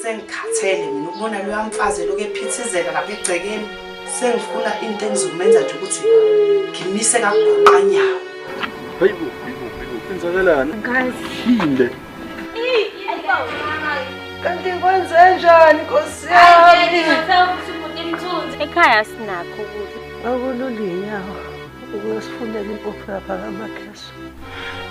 Sengikhathele mina ukubona loya mfazi elokhu ephithizela lapha egcekeni. Sengifuna into engizomenza nje ukuthi ngimise kaguqanyawo. Hayibo, hayibo, hayibo, kwenzakalani? Ngazi. Yini le? Kanti kwenzenjani Nkosi yami? Ekhaya sinakho ukudla. Akulula iy'nyawo ukuyosifunela impuphu lapha kaMakheso.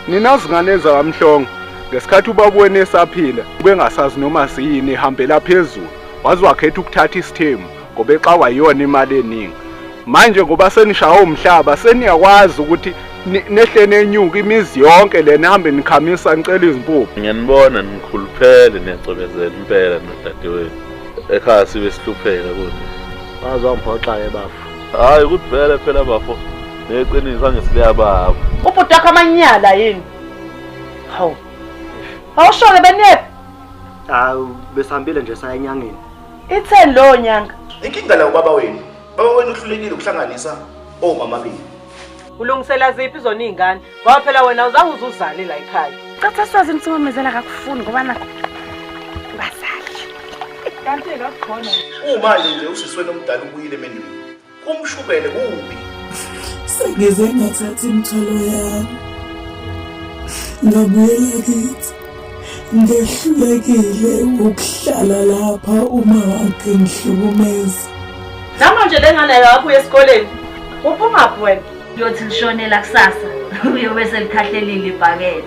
Nina zingane zakamhlongo, ngesikhathi ubaba wenu esaphila, ubengasazi noma siyini ehambela phezulu. Waze wakhetha ukuthatha isithembu ngoba exakwa yiyona imali eningi. Manje ngoba senishawa umhlaba seniyakwazi ukuthi nehle nenyuke imizi yonke le nihambe nikhamisa nicela izimpuphu. Ngiyanibona nikhuluphele niyacwebezela impela nodadewenu. Ekhaya sibe sihlupheka kuni. Waze wangiphoxa-ke bafo. Hhayi ukuthi vele phela bafo neqiniso angisileya baba. Ubhuti wakho amanyala yini? Hawu. Awusho-ke beniyephi? Hawu besihambile nje saya enyangeni. Itheni loyo nyanga? Inkinga la ubaba wenu. Baba wenu uhlulekile ukuhlanganisa omama benu. Ulungisela ziphi zona iy'ngane? Ngoba phela wena awuzange uze uzale la ekhaya. Catha swazi ukuthi umamezala akakufuni ngoba nakho bazali. Kanti kakukhona. Uma nje usisi wenu omdala ubuyile emendweni. Kumshubele kubi. Sengize ngathatha imithwalo yami ngabuyela kithi ngehlulekile ukuhlala lapha uma wakhe ngihlukumeza. Namanje le ngane yabuya esikoleni. Uphumaphi wena? Kuyothi lishonela kusasa uyobe selikhahlelile ibhakede.